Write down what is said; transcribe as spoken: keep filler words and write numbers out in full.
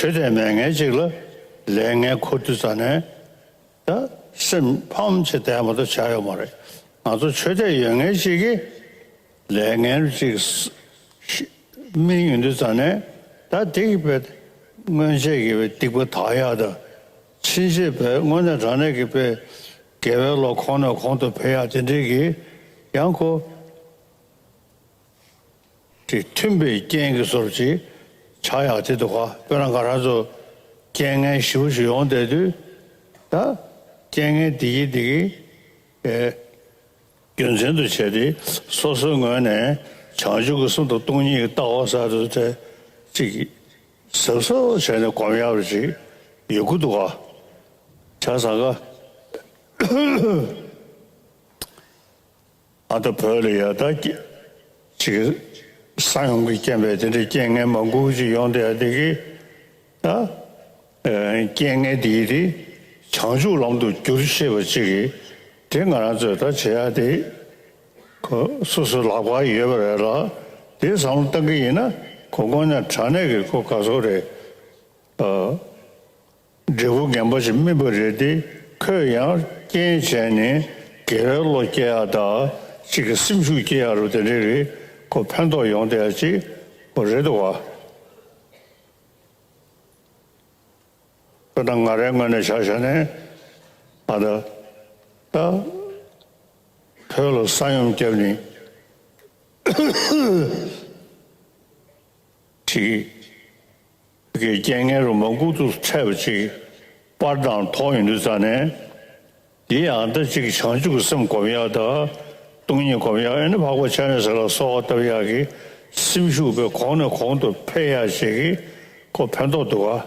ཆོས་དད་མེད་མཁན་ཅིག་ལ་ལས་ངན་འཁུར་དུས་ཙ་ནས་ད་སེམས་ཕམ་བྱས་བསྡད་མ་གཏོགས་བྱ་ཡོད་མ་རེད། ང་ཚོ་ཆོས་དད་ཡོད་མཁན་ཅིག་གིས་ལས་ངན་ཅིག་སྨིན་ཡོང་དུས་ཙ་ནས་ད་དེ་གི་དཔེ་སྔོན་ཆད་ཀྱི་དཔེ་སྡིག་པ་དག་ཡག་དང་ཕྱིན་ཆད་དཔེ་དངོས་གནས་དྲང་གནས་ཀྱི་དཔེ་དགེ་བའི་བློ་གོང་ནས་གོང་དུ་འཕེལ་ཡག་དེ་འདྲའི་གི་ཡང་ཁོ། དེ་མཐུན་པའི་རྐྱེན་གྱི་བཟོ་འདྲ་ཅིག་ཆགས་ཡག་དེ་འདུག་ག་དཔེར་ན་ང་རང་ཚོ་རྐྱེན་ངན་ཞེ་པོ་ཞིག་ཡོང་བསྡད་དུས་ད་རྐྱེན་ངན་འདི་གིས་འདི་གིས་ཨེ་རྒྱུ་མཚན་དུ་བྱས་ཏེ་སོ་སོའི་ངོས་ནས་བྱང་ཆུབ་ཀྱི་སེམས་དང་སྟོང་ཉིད་ཀྱི་ལྟ་བ་ཟེར་དུས་དེ་ཅིག་གཟབ་གཟབ་བྱས་ནས་སྒོམ་ཡག་རུ་ཅིག་ཡོད་དགོས་འདུག་ག་བྱས་ཙང་ཀ་ཨ་ད་བོད་ལ་ཡ་ད་ཀྱི་ཅིག་ས་ཡོམ་གྱི་རྐྱེན་པས་དེ་འདྲའི་རྐྱེན་ངན་མང་པོ་ཅིག་ཡོང་བསྡད་ཡ་དེ་གིས་ད་ཨེ་རྐྱེན་ངན་དེ་ཡི་དེ་བྱང་ཆུབ་ལམ་དུ་བསྒྱུར་ཤེས་པ་ཅིག་གིས་དེ་ང་རང་ཚོས་ད་བྱེད་ཡ་དེ་ཁོ་སོ་སོའི་ལག་པར་ཡོད་པ་རེད་ལ། དེ་བསམ་བློ་བཏང་གི་ཡིན་ན་ཁོ་དངོས་གནས་དྲང་གནས་ཀྱི་ཁོ་ག་ཚོད་རེད། ཨ། འབྲས་བུ་ངན་པ་ཞིག་སྨིན་པ་རེད་དེ། ཁོས་ཡང་རྐྱེན་བྱས་ནས་དགེ་བའི་བློ་སྐྱེ་ཡག་དང་གཅིག་གི་སེམས་ཤུགས་སྐྱེ་ཡག་རུ་དེ་འདྲའི་རིགས་ཁོ་ཕན་ཐོགས་ཡོང་བསྡད་ཡག་ཅིག་ཁོ་རེད་འདུག་བ། དཔེར་ན་ང་རའི་ངོས་ནས་ཆ་བཞག་ནས་ཨ་ད་ད་བོད་ལ་ས་ཡོམ་བརྒྱབ་ནས་ཅིག་གི་རྐྱེན་ངན་རུ་མ་འགུག་ཏུ་འཕྲད་པ་ཅིག་པར་དང་ཐོག་ཡོང་དུས་ཙ་ནས། འདི་ཡང་ད་ཅིག་བྱང་ཆུབ་ཀྱི་སེམས་སྒོམ་ཡག་དང་སྟོང་ཉིད་སྒོམ་ཡག་ཨེ་ནི་འཕགས་པ་སྤྱན་རས་གཟིགས་ལ་གསོལ་བ་བཏབ་ཡག་གི་སེམས་ཤུགས་དཔེ་གོང་ནས་གོང་དུ་འཕེལ་ཡག་ཅིག་གི་ཁོ་ཕན་ཐོགས་འདུག་ག